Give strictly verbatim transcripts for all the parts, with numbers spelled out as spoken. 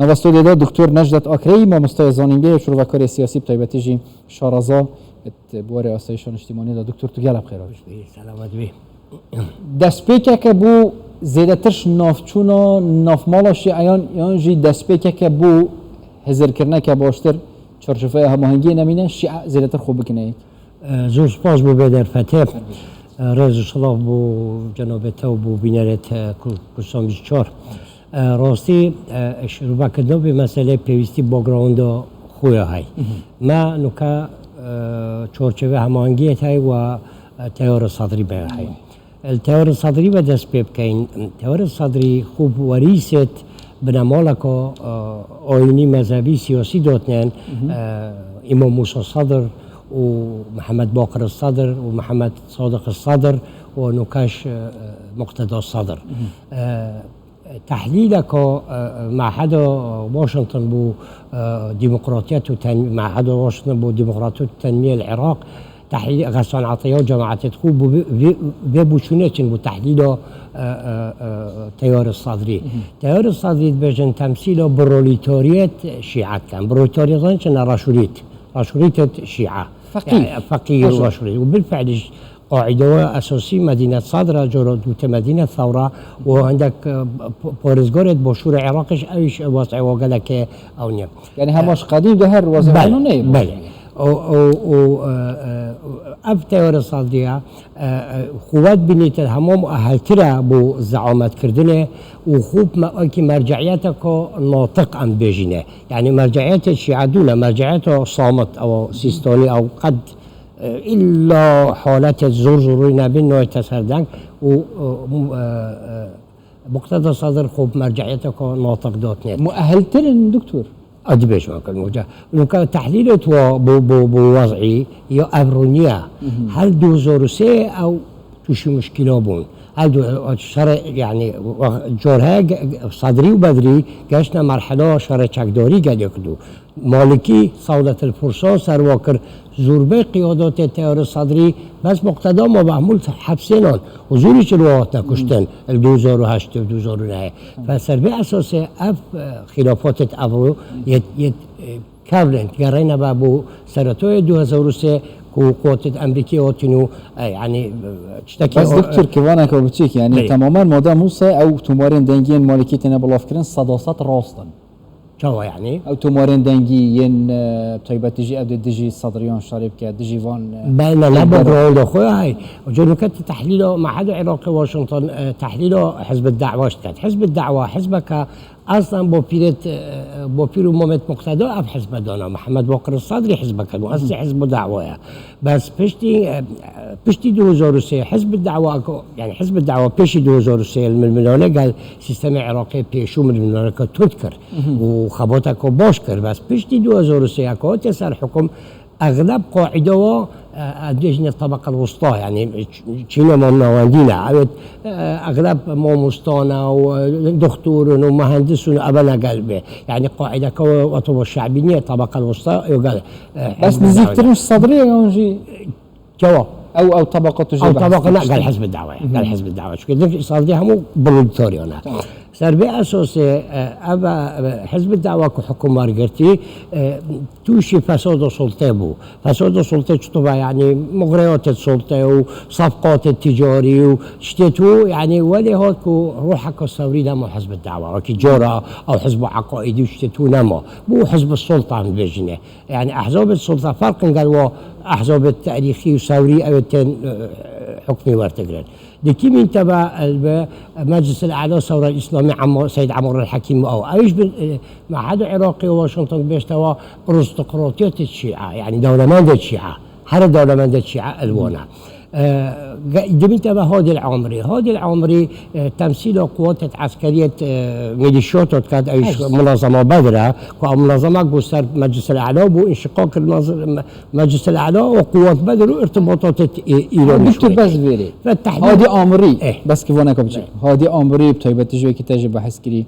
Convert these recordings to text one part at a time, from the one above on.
Nava studyoyê de Doktor Necdet Akreyî, mamosteya zanîngehê, şirovekarê siyasî, bi taybetî jî şareza, bi warê asayîşa niştîmanî de. Doktor, tu gelek bi xêr hatî. Hoş bî, selamet bî. Destpêkeke bo zêdetir navçûna navmala şîeyan, yan jî destpêkeke bo hizirkirineke baştir çarçoveya hemahengiyê nemîne, şîe zêdetir xwe bikine yek? E, zor spas bo vê derfetê. E, rêz û silav bo cenabê te û bo bînerê te ku, ku sandwîç çar. E, rastî, e, şirûvekirina vê meseleyê pêwîstî backgrounda xwe ya hey. Me nuke, e, çarçovê hemahengiyê hey û, e, teyara Sedrî me ya hey. Li teyara Sedrî ve dest pê bikeyn. Teyara Sedrî xwe bi werîsêt binemaleka, e, ayînî, mezhebî, siyasî dotnen. E, Îmam Mûsa Sedr û Mihemed Baqir Sedr û Mihemed Sadiq Sedr û nukeş, e, Muqteda Sedr. E, Tehlîleka, e, Meheda Washington bo, e, demokratiyet û ten-, Meheda Washington bo demokratiyet û tenmiyê li Iraq, tehlîl Xesan Etiya û cemaetê xwe bo vê, vê, vê boçûnê çin bo tehlîla, e, e, e, teyara Sadrî. Teyara Sadrî dibêjin temsîla proletariyet şîe dikin. Proletariyet zanî çi ne? Raşûrît. Raşûrît şîe. Feqî. Yani, feqî Raşûrît. Raşûrît. Û bilfiil jî Qaîde we esasî Medînet Sadr e, cara dûtê Medînet Sewra û hindek, e, p-, parêzgarê di başûrê Iraqê jî ew jî wez'ê wa gelekê ew niye. Yani hema ji qedîm de her wez'ê Belê, wano neyê belê. O, o, o, e, e, ev teyara Sadrî ye, e, e, xwe dibînîte hema mueheltir e bo zeametkirinê û xwe me-, wekî merceiyeteke natiq em bêjîne. Yani merceiyetê şîe dû ne, merceiyeta samit, ew Sîstanî, ew qet E, îlla haletê zor zorûyî nebîn, nayête ser deng û, e, mu-, e, e, Muqteda Sedr xwe bi merceiyeteke natiq dotnê. Mueheltir in, doktor? A, dibêjim, kir muca. Nuka tehlîlê tu bo, bo, bo wez'î ya ev rûnî ye. Her du hezar û sê ew tûşî muşkîla bûn. Her du, e, şerê, yani, wex-, car heye ge-, ge-, Sedrî û Bedrî geştine merhela şerê çekdarî gelê Kurd û Malikî, Sewletil Fursan serwa kir, zorbey qiyadatê teyarê Sedrî bes Muqteda ma Behmûl hepsê nan û zorî jî li wan hatine kuştin li du hezar û heşt û du hezar û neh. Ve ser vê esasê ev, e, xîlafatêt evro yê, yê, e, kevlin gereyne ve bo seretoyê du hezar û sê ku quwetêt Emerîkî hatîn û, e, yani, e, tiştekî Bes o, e, doktor, kivaneke biçîk, yani, Belê. Temamen madem wisa ew tomarên dengiyên Malikî têne bilavkirin, sedased rast in. Çawa yani? Ew tomarên dengî yên, e, taybetî jî ev dê dijî Sedriyan şerê bike, dijî van, e, Belê, ne, ne, backgrounda xwe hay. Ca nuke tu tehlîla Meheda Iraqê Washington, e, tehlîla Hizb Da'wa diket. Hizb Da'wa hizbeke eslen bapîrêt, e, bapîr û mamêt Muqteda ev hizbe dana. Mihemed Baqir Sedrî hizbeke bû. Eslî Hizb Da'wa ye. Bes piştî, e, piştî du hezar û sê Hizb Da'wa ku, yani Hizb Da'wa pêşî du hezar û sê li milmilane gel sîstemê Iraqê pêşû milmilaneke tund kir û xebateke baş kir. Bes piştî du hezar û sê ya ku hatiye ser hukum, exleb qaîde wa, e, e, dibêjine tebeqel wusta, yani ç-, çîne mam navendî ne. Evet, e, exleb mamosta ne û, e, doktor in û muhendis in û eve ne gel bê. Yani qaîdeke we, we tu şe'bî niye, tebeqel wusta, yo gel, e, Bes Hizb Da'wa nizîktirin ji Sedrê yan jî? Çawa? Ew, ew tebaqa tu jê Ew behs tebaqa ne, dikiştin. Gel Hizb Da'wa ye. Gel Hizb Da'wa. Çünkü din Sedrî hemû proletaryan e. Tamam. Ser vê esasê, e, ev, e, Hizb Da'wa ku hukum wergirtî, e, tûşî fesada sultê bû. Fesada sultê çi tu ve, yani muxreyatê sultê û safqatê ticarî û tiştê tu, yani welê hat ku ruheke Sewrî nema Hizb Da'wa. Wekî cara ew hizb û eqaîdî û tiştê tu nema. Bû hizb sultan dibêjine. Yani ehzabê sulta ferq in gel wa ehzabê tarîxî û Sewrî ew tên, e, hukmî wertigrin. Di kî mîn teva el bi Meclis el A'la Sewra Îslamî Emo-, Seyyid Emar el Hekîm ew. Ew jî bi, e, Meheda Iraqê û Washington bêjte wa aristokratiyetê şîe, yani dewlemendê şîe. Her dewlemendê şîe el wana. E, ge-, di mîn teva Hadî el Amirî. Hadî el Amirî, e, temsîla quwatêt eskeriyêt, e, milîşiyat diket, ew jî munazema Bedr e, ku ew munazema ku ser Meclis el A'la bû, înşiqaq kir maz-, me-, Meclis el A'la û quwat Bedr û irtibatatêt, e, Îranî Doktor, şûrê. Bes vêrê. Ve tehlîl Hadî Amirî, Eh. Bes kivaneke biçîk. Hadî Amirî bi taybetî ji wekî te jî behs kirî.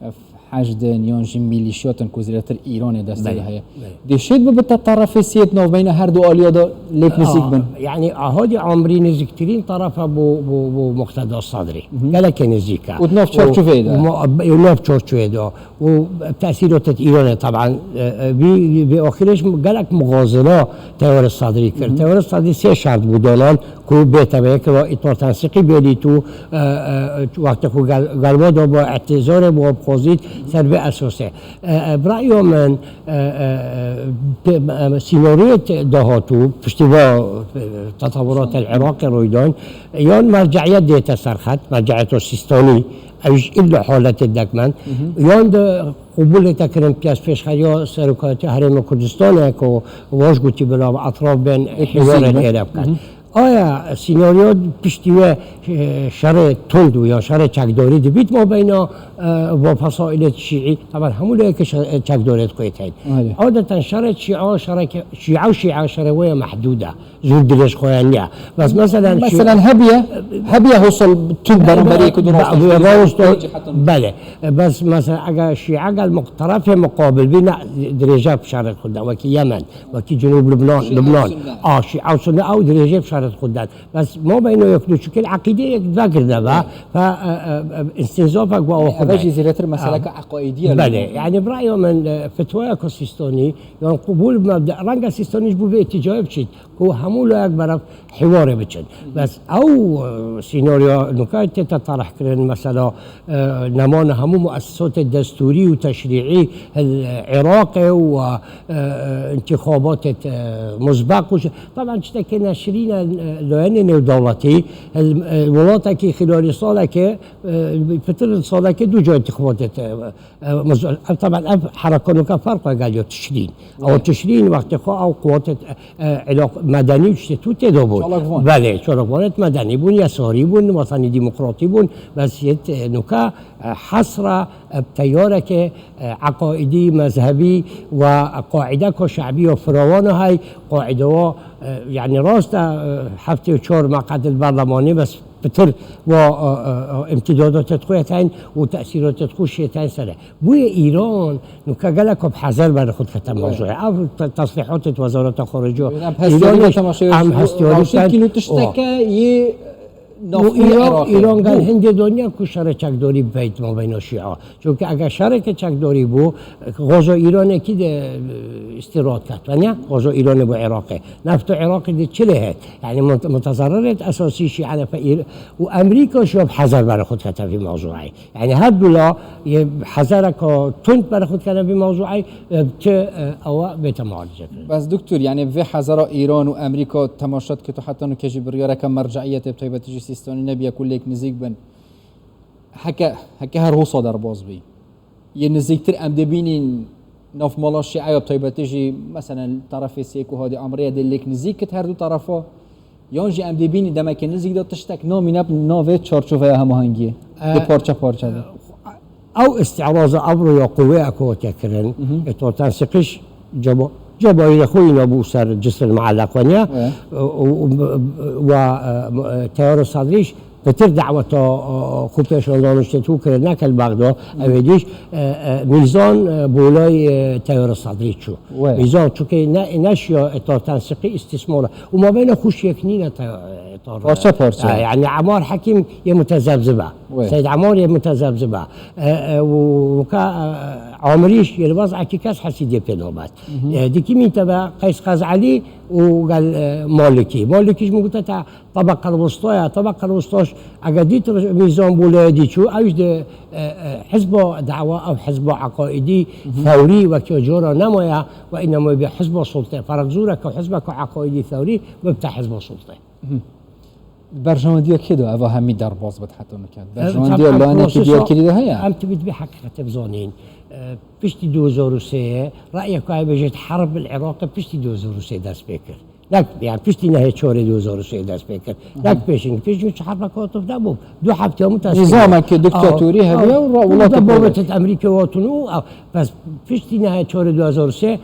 Ev heşdin yan jî mîlîşyatin ku zêdetir Îranê destê de Belê, heye. belê. Dê şêt bibite terefê sê di navbeyna her du aliya de lêk nizîk Aa, bin. Yani Ahadî Amrî nizîktirîn terefa bo, bo, bo Muqteda Sadrî. Gelekê nizîk e. Û di nav çarçoveyê de. Û ma-, û nav çarçoveyê de. Û tesîrotê Îranê taban, e, e, vî, vî axirêş gelek muxazina Teyarê Sadrî kir. Teyarê Sadrî sê şert bû danan ku bête ve yek ve îtortensiqî bêlît û, e, e, wextê xwe gel-, gelwa da bo îtîzarê bo bixwazît ser vê esasê. E, e, bi ra'ya min, e, e, e, pe-, e, sînaryoyê te-, dahatû piştî va, e, tetewuratê Iraqê rûydan, yan merceiyet dête serxet, merceiyeta Sîstanî, ew ji îlla haletê dekmen, yan de qubûlê te kirin piyas pêşxeriya serokatiya Herêma Kurdistanê ku waj gotî bila bi etraf bên Êk hiwarên nizîk be. êre bikin. Aya sînaryo piştî wê, e, şerê tund û ya şerê çekdarî dibît mabeyna, e, va fesaîlê şîî. Taban hemû leyeke şe-, çekdarê dixwêt heyn. Belê. Adeten şerê şîa, şereke, şîa û şîa şerê wê ye mehdûd e. Zû dirêj xwe ye niye. Bes meselen şî- Meselen hebiye, hebiye hosol tund beramberî ku Be-, be-, Rojda, belê. E, bes meselen eger şîa gel muq-, terefê muqabil bî ne dirêje şerê xwe de. Wekî Yemen, wekî Cunûb Lubnan, Şîa Lubnan. Sunne. A, şîa û sunne ew dirêjê şerê xwe de. Bes mabeyna yek du çikil eqîdê yek vekirde be. Fe, e, e, e, îstînzafek we Eve xwe jî de. zêdetir meseleke Ha. eqaîdî ye li Belê, gor. yani bi ra'ya min, e, fetwaya ku Sîstanî, yan qubûl mebde, renge Sîstanî ji bo vê îtîcayê biçît, ku hemû layek berev hiwarê biçin. Bes ew, e, sînaryo nuka tête tarih kirin, mesela, e, nemana hemû muessesatê destûrî û teşrîî li Iraqê û, e, e, intixabatê, e, muzbeq û şi-, taban tiştekê neşirîn e, layenê nêwdewletî, e, e, welatekî xilali salekê, e, pitir salekê du cayê intixabatê, e, e, muz-, ev taban ev hereka nuka ferq e gel ya tişrîn. Ew Evet. tişrîn wextê xwe ew quwatê, e, e, ilaq medenî û tiştê tu tê de bûn. Çalakvan. Belê, çalakvanêt medenî bûn, yesarî bûn, wetanî demokratî bûn, bes yêt, e, nuka, e, hesra, e, teyareke, e, eqaîdî, mezhebî ve qaîdeka şe'bî ya firawana hay, qaîde wa, e, yani rast e, e, heftê û çar meqedil berlemanî bes pitir wa, e, e, e, imtîdadatê xwe yeteyn û tesîratê xwe şêteyn sere. Bûye Îran nuka gelek bi hezar berê xwe dikete mewzûyê. Ev te-, tesrîhatê di Wezareta Xarice Em hestiyarî Îranê temaşe em hestiyarî rawşîn kîlo tişteke yê û navxwe Îran, Iraqê Îran gel bû. hindê doniya ku şerê çekdarî bibeyt mabeyna Şîa. Çunke eger şereke çekdarî bû, xaza Îranekî de, e, îstîrat ket. Venya xaza Îranê bû Iraqê. Neft û Iraqê de çi lê hêt? Yani mut-, mutezerrirêt esasî Şîa nefe Îr-, û Amerîka şiya bi hezar berê xwe dikete vî mewzûyê. Yani her du la yê hezareka tund berê xwe dikene vî mewzûyê, e, ti, e, ewa bête mualece kirin. Bes doktor, yani vê hezara Îran û Amerîka temaşe dike tu heta nuke jî biryareke merceiyetê bi taybetî jî Sîstanî nebiye ku lêk nizîk bin. Heke, heke her hosa derbas bî. Yê nizîktir em dê bînîn navmala Şîeya bi taybetî jî, meselen, terefê sêk û hadî Amrê ye dê lêk nizîk kit her du terefa, yan jî em dê bînîn demeke nizîk de tiştek namîne bi navê çarçoveya hemahengiyê. E, Dê parçe parçe de. Ew îstîraza evro ya qûwê ku hatiye kirin, Mhm. ê torten siqiş ceba-, cebayîrê xwe îna bû ser cisr muelleq weniya. Evet. Û, û, û, wa, e, teyara Sadrîş Pitir daweta, e, xwe pêşandan û ştê tu kirine ke li Bexda, ev ê dîş, e, e, Mîzan, e, bolay, e, teyara Sadrî çû. We. Mîzan çuke ne, neşiya, e, tarten siqî îstîsmara. Û ma beyna xwe şêk nîne te-, e, tar-, Parça parça. E, yani Emar Hekîm yê mutezebzibe. We. Seyd Emar yê mutezebzibe. E, e, û, û ka, e, Amirîş yê li baz ekî kes hesîdê pê nobet. Mhm. E, dikî mîn te be Qeys Qez Elî û gel, e, Malikî. Malikî ji min gote te Tebeqel wistaya, tebeqel wistaş, eger dît Mîzan Bolê dî çû, ew jî di, e, e, hizba dawa, ew hizba eqaîdî, Mhm. fewrî wekî cora nemaye, we înema bê hizba sultê. Ferq zûr e ku hizbeke eqaîdî fewrî bibte hizba sultê. Mhm. Berjewendiya kê de eva hemî derbas bit heta nuke? E, Berjewendiya taban layinekî proseso diyarkirî de heye? Em tibît bê heqîqetê bizanîn. E, piştî du hezar û sê, reyek wayê bêjit herb li Iraqê piştî du hezar û sê dest pê kir. Nek, yani piştî nehê çorê du hezar û sê dest pê kir. Nek pêşîn, pêşîn çi herbek hatif nebû. Du hefte hemû teslim. Nîzameke diktatorî hebiya û ra-, Û welatê da xwe babetê Amerîkê hatin û, a, bes piştî nehê çorê du hezar û sê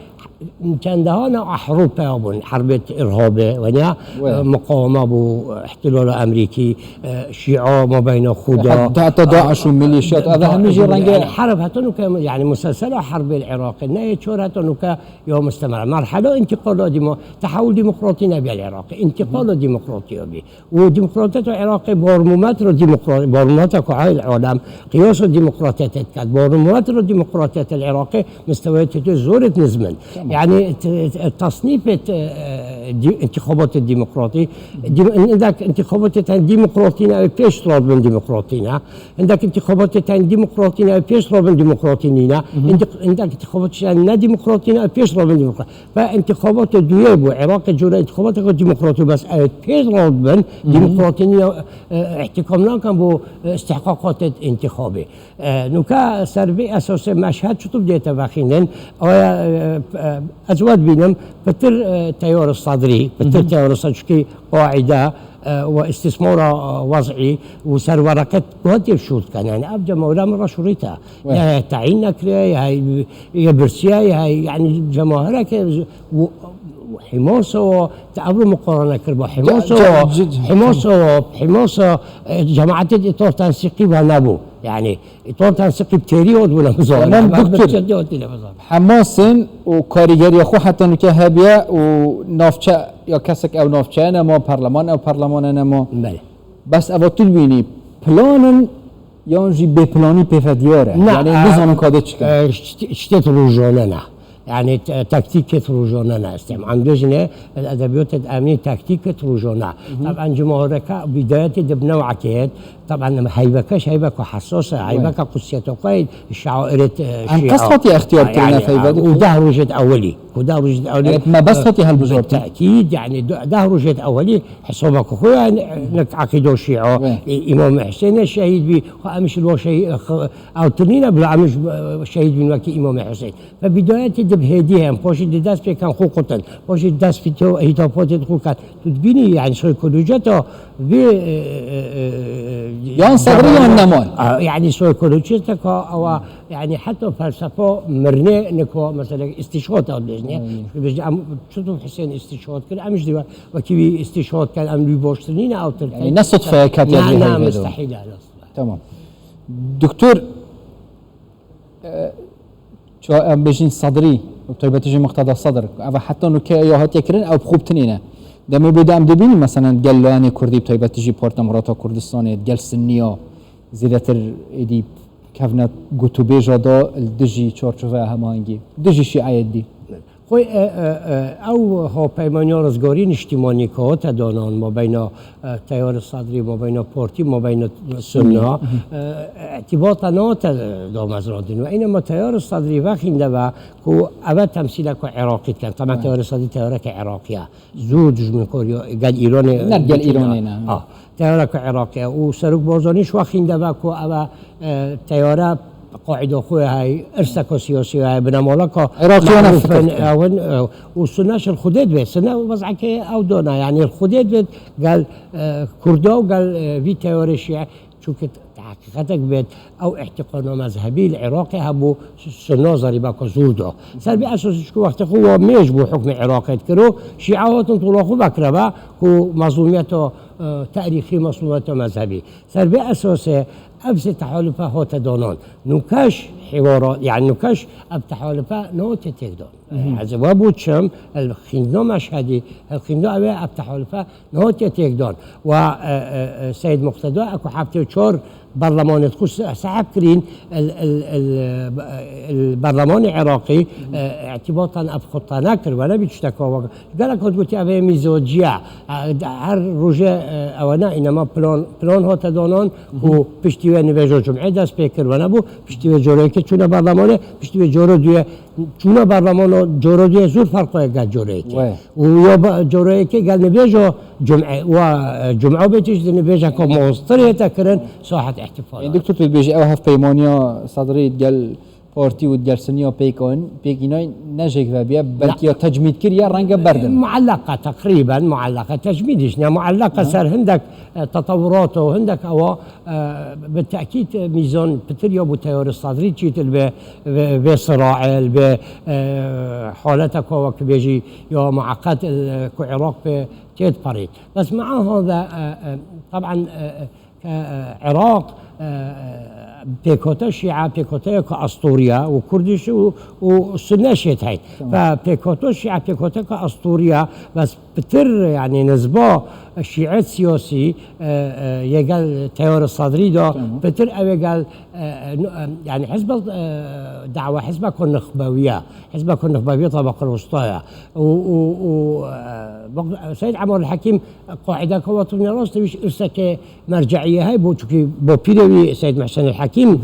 çendeha ne ehrû peya bûn. Herbêt irhabê, wenya, We. e, muqawema bû, ihtilala Amerîkî, e, Şîa mabeyna xwe de. Heta, heta DAIŞ û milîşyat, eve hemî jî rengê Yani herb heta nuke, yani muselsela herbê li Iraqê, nehê çor heta nuke ya mustemera. Merhela întiqala demo-, tehewul demokratî nebiye li Iraqê. Întiqala demokratî ya bî. Û demokratiyeta Iraqê barmometra demokra-, barmometra ku hayl alem, qiyasa demokratiyete diket. Barmometra demokratiyete li Iraqê mistewayê tê zorê nizmin. Yani t-, t-, tasnîfê t-, e, di-, întixabatê demokratî, di-, indek întixabatê ten demokratî ne, ew pêş rabin demokratî ne. Indek întixabatê ten demokratî ne, ew pêş rabin demokratî nîne. Indek, indek întixabatê ten ne demokratî ne, ew pêş rabin demokratî. Ve întixabatê duyê bû. Iraqê cure întixabateke demokratî bes ew pêş rabin demokratî nîne, e, îhtîkam nakin bo, e, istihqaqatê întixabê. E, nuka ser vê esasê meşhed çitû dête vexînin? Aya, e, e, ez wet bînim, pitir, e, teyar Sadrî, pitir teyar Sadrî, çunkî qaîde, e, we îstîsmara, e, wez'î û ser wereqet hatî şûr dikin. Yani ev cemawer min re şûrîte. Ya, ya tayîn nekiriye, ya, ya birsiye, ya, yani cemawere ke û, û Himasa wa te evro muqarene kir ba Himasa wa, Himasa wa, Himasa, e, cemaetê îtor tensîqî ve nebû. Yani îtor tensîqî bi têrî hot bûne bizanin. Tamam, doktor. Çendî hatî ne bizanin. Hemasên û karîgeriya xwe heta nuke hebiye û navçe ya kesek ew navçeye nema, parleman ew parlemane nema. Belê. Bes eva tu dibînî planin yan jî bêplanî pêve diyar e? Ne, yani e, nizanin ka dê çikin. E, şt-, ştêt rojane ne. Yani te-, taktîkêt rojane ne. Estem em bêjine, el edebiyatêt emnî taktîkêt rojane. Taban cumhureka bidayetê de bi new'ekê, taban heybekeş heybeka hessas e, heybeka qudsiyeta xwe, şairêt, e, şia. Enqes hatiye ixtiyar kirine heybe de. Û deh rojêt ewelî. Ku deh rojêt ewelî. Evet, mebest hatiye hilbijartin. Bi tekîd, yani de-, deh rojêt ewelî hesabeke xwe, yani, nek eqîda şia, Îmam Huseyne şehîd bî, xwe em ji wa şehî-, xwe ew tirîne bila em ji, e, şehîd bîn wekî Îmam Huseyne. Ve bidayetî di bi hêdî hem, paşî di dest pê kan xwe qutin, paşî dest pê to hîtapatê xwe kan. Tu dibînî, yani, soykolojiyeta vê, e, e, e, e, yan Sadrî yan Nemal. A, yani, soykolojiyeteka ewa, yani, heta felsefa mirnê niko, mesela, istişhad ew dibêjne. Çünkü bêjne, em, çutur Huseyne istişhad kir, em ji diwa wekî wî istişhad ken, em wî boştir nîne ew tir. Yani, ne sudfeyek hatiye vê heyvê de. Ne, ne, mustehîl e, ne sudfe. Tamam. Doktor, e, ça-, em bêjin Sadrî, bi taybetî jî Muqteda Sadr, ev heta nuke ya hatiye kirin, ew bi xwe bi tinê ne. Demê bê de em dibînin, meselen, gel layenê Kurdî, bi taybetî jî Partiya Demokrata Kurdistanê, gel Sinniya, zêdetir êdî kevne gotûbêja da li dijî çarçoveya hemahengî, dijî şîeyê dî. Xwe, e, e, e, ew hawpeymaniya rizgarî niştîmanî ke hate danan mabeyna, e, teyara Sadrî, mabeyna partî, mabeyna sunna, e, îtîbata nehate damezrandin. Ve îne ma teyara Sadrî vexînde ve ku eve temsîleke Iraqî dikin. Taban teyara Sadrî teyareke Iraqî ye. Zû dijminkariya gel Îranê. Ne gel Îranê ne. Ah. Teyareke Iraqê û Serok Barzanî ji wexînde ve ku ev e, teyare qaîda xwe hey, irseka siyasî hey, binemaleka Iraqiyana fikir dikin. Ew in, e, û Sunne ji Xwedê divê. Sunne wez'ekê ew dona, yani Xwedê divê gel, e, Kurda û gel, e, vî teyarê Şîe, çunke heqîqetek bêt, ew îhtîqana mezhebî li Iraqê hebû, Sunna zerîbeka zûr da. Ser vê esasî çku wextê xwe wa mêj bû hukmê Iraqê dikir û Şîe hatin tola xwe vekireve ku mezlûmiyeta, e, tarîxî, mezlûmiyeta mezhebî. Ser vê esasê ev sê tehalufe hate danan. Nûkeş hêwara, yani nûkeş ev tehalufe nehate têkdan. Ez ê we bo çim, el xîndna Meşhedî, el xîndna ew ê ev tehalufe nehate têkdan. Wa, e, e, e, Seyid Muqteda, e, ku heftê û çar berlemanê xwe se-, seheb kirîn, el, el, el, el berlemanê Iraqî, e, îtîbatan ev xwe tane kir, we nebî tişteka we. Gelek hat gotî ev ê mîzociya. E, her roje, e, ewana înema plan, plan hate danan ku piştî wê nivêja cumê dest pê kir, wena bû, piştî wê coreyekê çûne berlemanê, piştî wê coro duye çûne berlemana, coro duye zûr ferq ye gel coreyekê. Û ya ba-, coreyekê gel nivêja cumê, wa, e, cumê bê tişt nivêja ka mostir hête kirin, sahet îhtîfal. Doktor, tu dibêjî ew hevpeymaniya Sadrî gel Partî û digersiniya pêkan, pêkînay ne jêk vebiye, belkî ya tecmîd kiriye, renge berdin. Muallaka, teqrîben muallaka, tecmîd jî ne, muallaka ser hindek, e, tetewurat û hindek ewa, e, bi tekîd, e, mîzan pitir ya bû teyarê Sadrî çît li vê, vê, vê siraê, li vê, e, halete ku wek bêjî ya mueqet, e, ku Iraq pê têt perît. Bes mea hada, e, e, taban, e, e, Ke, e, Iraq, e, e, pêkate Şîa, pêkateyeke Astûriya û Kurdiş û, û Sunne şêt heyt. Tamam. Ve pêkate Şîa, pêkateke Astûriya, bes pitir, yani nizba şîet siyasî, e, e, yê gel teyarê Sadrî de, Tamam. pitir ew ê gel, e, e, nu-, e, yani hizbe, e, dawa hizbeke nuxbewiya, hizbeke nuxbewiya tabaqil wustaya. Û, û, û, e, bak, Seyyid Emar el Hekîm qaîdeke watû ne rast, wî îrseke merceiyê hey bû, çunkî bapîrê wî Seyyid Muhsen el Hekîm, e,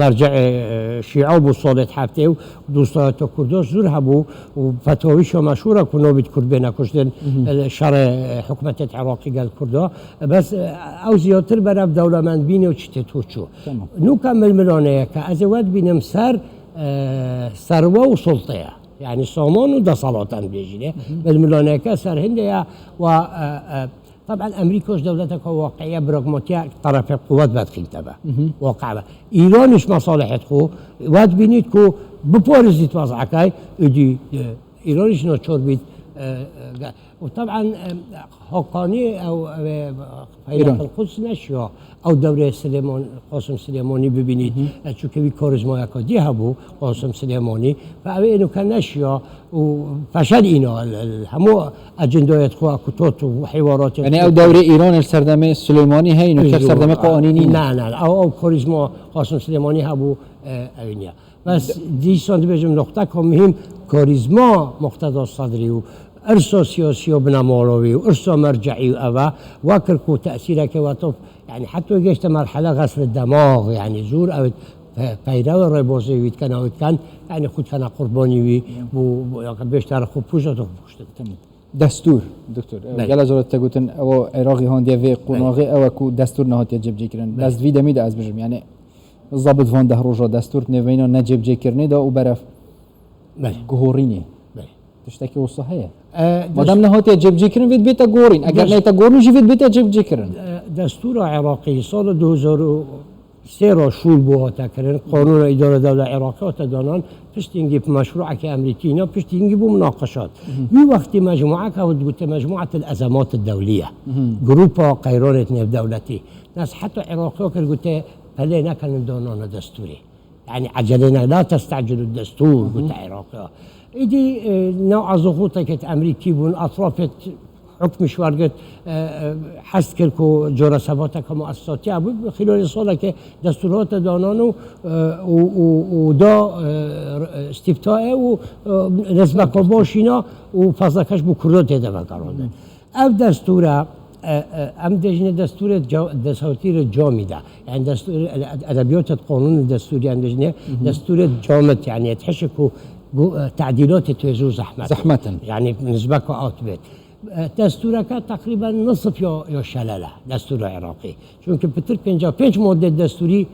merceê, e, Şîa bû, salêt heftê û dostayeta Kurda zûr hebû û fetwa wî şa meşhûr e ku nabît Kurd bêne kuştin, e, şerê, e, hikûmetê Iraqî gel Kurda. Bes, e, ew ziyadtir berev dewlemendbînê û çi tê to çû. Tamam. Nûka milmilaneyeke ez ê we dibînim ser, e, serwe û sulteye. Yani saman û desalatan bêjîne. Hı hı. Milmilaneke ser hindê ya wa, e, e, taban Amerîka ji dewleteke waqiye, pragmatiye, terefê quwet vedixînte be. Hı hı. Waqe be. Îran jî mesalihêt xwe, we dibînît ku biparêzît wez'ekay, û dî, e, Îran jî naçar bît, e, e, ge-, û taban, e, Hakanî ew, ew, e, Îran. Feyleq el Quds neşiya. Ew dewrê Silêman-, Qasim Silêmanî bibînî, Hı hı. e, çunke wî karîzmayeke dî hebû, Qasim Silêmanî, ve ew ê nuke neşiya û feşel îna li, li hemû ecindayêt xwe ku tot û hêwaratên Yani xwe ew dewrê Îran li serdemê Silêmanî hey, nuke Îran. serdemê Quanî nîne. Ne, ne, ew, ew karîzma Qasim Silêmanî hebû, e, ew niye. Bes dîsan dibêjim noqteka muhîm karîzma Muqteda Sadrî û irsa siyasî û binemalo wî û irsa merceî û eva we kir ku tesîreke we tof, yani heta gêşte merhele xesli demax, yani zûr ew pe-, peyrewê rêbazê wî dikin, ew dikin, yani xwe dikene qurbanî wî, bû, bû, ya ke bêşter xwe pûşe to kuştin. Tamam. Destûr, doktor. Belê. Gela zor te gotin, ew Iraqî handiye vê qonaxê, ew e ku destûr nehatiye cebcêkirin. Belê. Bes di vî demî de ez bijim, yani zabit van deh roja destûr nêveyna ne cebcêkirinê de û beref Belê. guhorînê. Belê. Tiştekî wisa heye. E, Madem dest- nehatiye cebcêkirin, vê dibête guhorîn. Eger Dest- nehête guhorîn jî vê dibête cebcêkirin. E, destûra Iraqî sala du hezar û sê re şûl bû hate kirin. Qanûna îdare dewla Iraqî hate danan. Piştî hingî bi meşrûekê Amerîkî îna, piştî hingî bû munaqeşat. Hı hı. Wî wextî mecmueke ew digote Mecmuetil Ezemat Dewliye. Hı hı. Grupa qeyranêt nêvdewletî. Nas heta Iraqî kir gote pelê nekenin danana destûrê. Yani ecelê ne, la testecilû destûr, Hı hı. gote Iraqî. Îdî, e, nav azoxoteket Amerîkî bûn, etrafet hukmî ji wergirt, e, e, hest kir ku cara sebateke muesisatî hebû, bi xîlalê saleke destûr hate danan û, e, û, û, û da, e, r-, e, îstîftaê û, e, rizmeke baş îna û fezleke ji bo Kurdan tê de vegerandin. Ev destûra, e, e, em dêjine destûrê ca-, desawtîrê camî de. Yani destûr, e, edebiyatê qanûnê destûrî em dêjine, Hı hı. destûrê camit, yani yetişik û bu, e, tedîlatê tu zû zehmet. Zehmet in. Yani nizbeka at bêt. E, destûreke teqrîben nisif ya, ya şelele, destûra Iraqî. Çünkü pitir pênca pênc madde destûrî,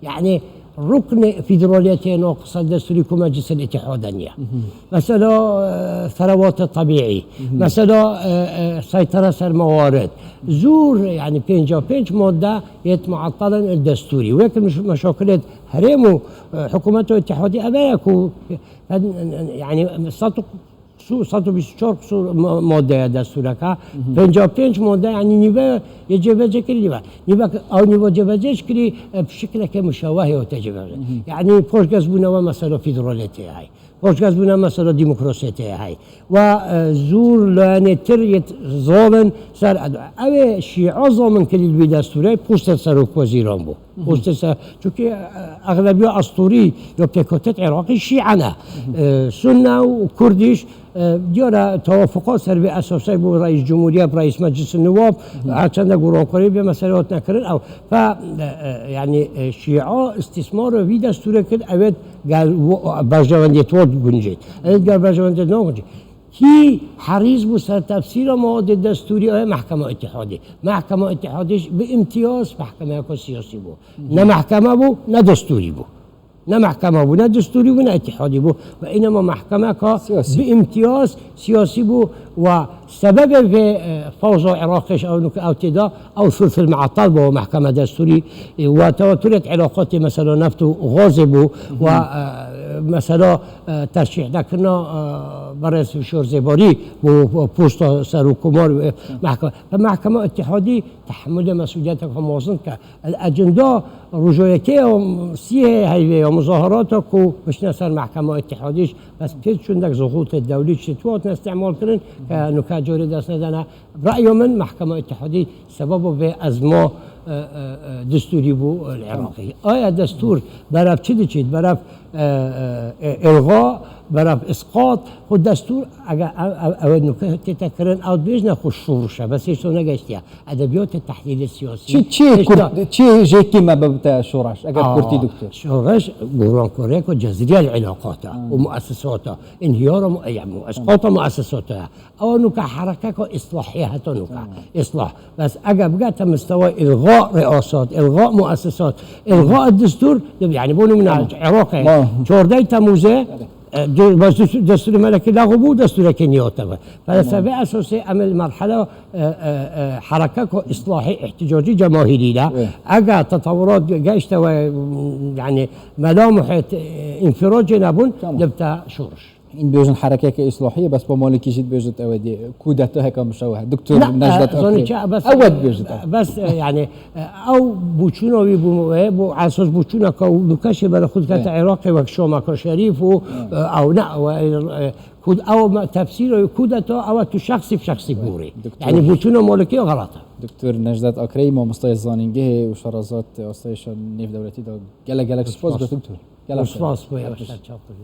yani ruknê federaliyetê naqisa destûrî ku Meclisil Îtîhadê niye. Hı hı. Mesela, e, serewatê tebîî, Hı hı. mesela, e, e, seytere ser mewarid. Zûr, yani pênca pênc madde yêt muattelin il destûrî. Wek meş-, meşakilêt herêm û, e, hikûmeta Îtîhadî ev e ku, e, yani sed û Qisûr, sed û bîst û çar qisûr ma-, maddeya destûreke, Hı hı. pênca pênc madde, yani nîve yê cêbecê kirî nîve. Nîve ke-, ew nîve cêbecê kirî, e, bi şikleke muşawehê hate cêbecê. Hı hı. Yani paşgez bûne we mesela federaliyetê hey. Paşgez bûne mesela demokrasiyetê hey. Ve, e, zûr layenê tir yê zalin ser edo. Ew ê şîa zamin kirî li vî destûrê postê serok wezîran bû. Hı hı. Postê ser-, çünkü, e, exlebiya Astûrî ya pêkatê Iraqî şîa ne. Hı hı. E, Sunne û Kurdiş E, diyar e, tewafuqa ser vê esasê bû reis cumhuriye, reis meclis nûwab, Hı hı. her çende gorankarî vê meselê hatine kirin. Ew, fe, e, e, yani, e, şîa îstîsmar vî destûrê kir, evet, gel wo-, berjewendiyê wan guncêt. Evet, gel berjewendiyê wan guncêt. Kî herîz bû ser tefsîra mewade destûrî, ew mehkema Îtîhadî. Mehkema Îtîhadî bi îmtiyaz mehkemeyeke siyasî bû. Hı hı. Ne mehkeme bû, ne destûrî bû. Ne mehkema bû, ne destûrî bû, ne îtîhadî bû. Ve înema mehkemeka Siyasî. Bi îmtiyaz siyasî bû ve sebebê vê, e, fewza Iraqê ji ew nuke ew tê de, ew sulhul muattal bû, mehkeme destûrî, e, ve tewaturê îlaqatê mesela neft û gazê bû ve, e, mesela, e, terşîh dekirina, e, berêz Fişor Zêbarî bû, bû posta serokkomar, e, mehkeme. Ve mehkema îtîhadî tehemûlê mesûliyeteke mezin dike. Ecenda roja yekê ya sîyê heyvê ya muzaharata ku bişine ser mehkema îtîhadî jî, bes pê çûndek zuxûtê dewlî çi tu hatin îstîmal kirin ke nuke carê dest nedene. Reya min mehkema îtîhadî sebeba vê ezma, e, e, e, destûrî bû li Iraqê. Aya destûr berev çi diçît? Berev, e, e, e, îlga, berev îsqat, xwe destûr, eger ew, ew, ew nuke tête kirin, ew dibêjne xwe şoreş e, bes hêşta negeştiye. Edebiyatê tehlîlê siyasî. Çi, çi Hêşta kurt, çi jêkî me bibite şoreş, eger Aa, kurtî doktor? Şoreş gorankariyeke cezrî ye li îlaqata û muessesata. Înhiyara mu-, ya mu-, îsqata muessesata ye. Ew nuke herekeka îslahî ye heta nuke. Îslah. Bes eger bigete mistewa îlga reasat, îlga muessesat, îlga destûr, yani bo nimûne Iraqê. Çardeh Temûzê, E, de-, bes dest-, destûrê melekî lexw bû, destûrekê nî hate ve. Felsefê esasê em li merhela, e, e, e, herekeka îslahî, îhtîcacî, cemahîrî de. Eger tetewurat ge-, geşte we, yani mela muhît, e, înfiracê nebûn, dibte şoreş. Hîn dibêjin herekeke îslahî ye, bes pa Malikî jî dibêjit ew ê dê kudeta heka mişewe. Doktor Ne, Necdet e, zanî Akre. Çi, bes, Ew ê dibêjit ew. Bes, e, yani, Ew bûçûna wî bû, e, bû esas bûçûneke û nûkeşê bere xwe dikete Iraqê wek Şameka Şerîf û, e, ew ne, ew, e, ku ew me tefsîra wî kudeta, ew tu şexsî bi şexsî borî. Doktor Yani bûçûna Malikî xelat e. Doktor Necdet Akrey, mamostayê zanîngehê û şerezat astayişa nêvdewletî de gelek gelek spas, doktor. Gelek Spas bû, yavaş ser çav bû.